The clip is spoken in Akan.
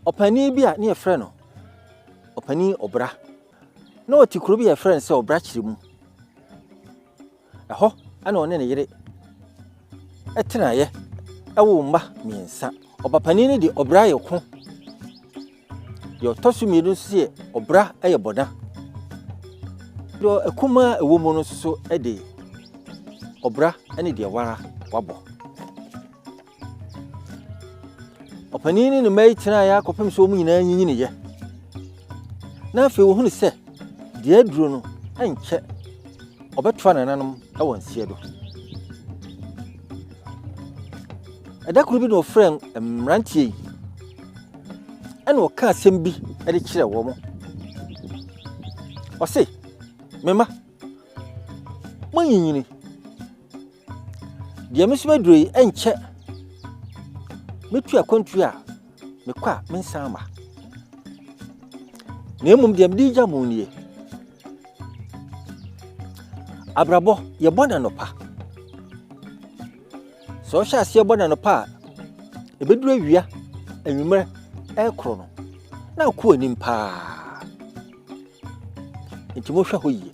Ɔpanin bi a ne yɛfrɛ no Ɔpanin Ɔbra. Na ɔte kuro bi a yɛfrɛ no sɛ Ɔbrakyere mu. Ɛhɔ na ɔne ne yere tenaeɛ woo mma mmiɛnsa. Ɔbapanin no de Ɔbra yɛ ko. Deɛ ɔtɔ so mmienu nso yɛ Ɔbra yɛ bɔna. Deɛ akumaa a ɛwɔ mu no nso so de Ɔbra ne deɛ wara wabɔ. Ɔpanin ne ne mma yi tenaeɛ ara kɔpem sɛ wɔn nyinaa nyinyiniiɛ. Na afei wɔhunu sɛ deɛ aduro no nkyɛ ɔbɛtoa nananom wɔ nseɛ do. Ɛda koro bi na ɔfrɛ mmeranteɛ yi ɛna ɔka asɛm bi de kyerɛ wɔn. Ɔse, me mma, moanyinyini. Deɛ me nso maduro yi, ɛnkyɛ mɛtu akwantuo a mekɔ a mensan mma. Na mmom deɛ mede gya mo nie. Abrabɔ, yɛbɔ no anɔpa. Sɛ ɔhyɛ aseɛ bɔ no anɔpa a, ɛbɛduru awia, anwummerɛ, ɛrekorɔ no, na akɔ anim paa. Nti mohwɛ hɔ yie.